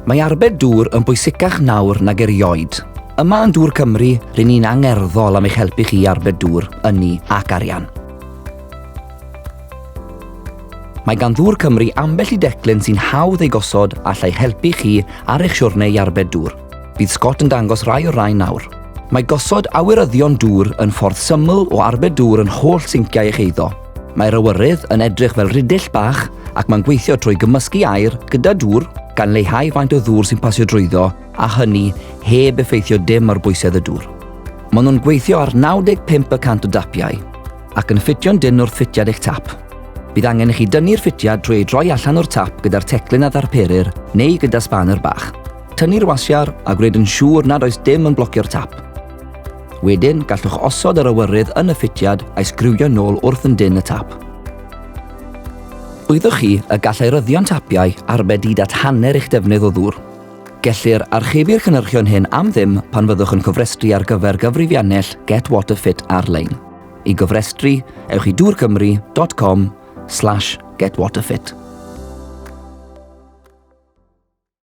Mae arbed dŵr yn bwysicach nawr nag erioed. Yma yn Dŵr Cymru, ry'n ni'n angerddol am eich helpu chi i arbed dŵr, ynni ac arian. Mae gan Ddŵr Cymru ambell i declyn sy'n hawdd ei gosod allai helpu chi ar eich siwrne i arbed dŵr. Bydd Scott yn dangos rhai o'r rhain nawr. Mae gosod awyryddion dŵr yn ffordd syml o arbed dŵr yn holl sinciau eich eiddo. Mae'r awyrydd yn edrych fel rhidill bach ac mae'n gweithio trwy gymysgu aer gyda dŵr, gan leihau faint o ddŵr sy'n pasio drwyddo a hynny heb effeithio dim ar bwysedd y dŵr. Maen nhw'n gweithio ar 95 y cant o dapiau ac yn ffitio'n dynn wrth ffitiad eich tap. Bydd angen i chi dynnu'r ffitiad trwy ei droi allan o'r tap gyda'r teclyn a ddarperir neu gyda sbaner bach. Tynnu'r wasiar a gwneud yn siŵr nad oes dim yn blocio'r tap. Wedyn, gallwch osod yr awyrydd yn y ffitiad a'i sgriwio nôl wrth yn dynn y tap. Wyddoch chi y gall aeryddion tapiau arbed hyd at hanner eich defnydd o ddŵr? Gellir archebu'r cynhyrchion hyn am ddim pan fyddwch yn cofrestru ar gyfer gyfrifiannell Get Water Fit ar-lein. I gofrestru, ewch i dŵrcymru.com slash getwaterfit.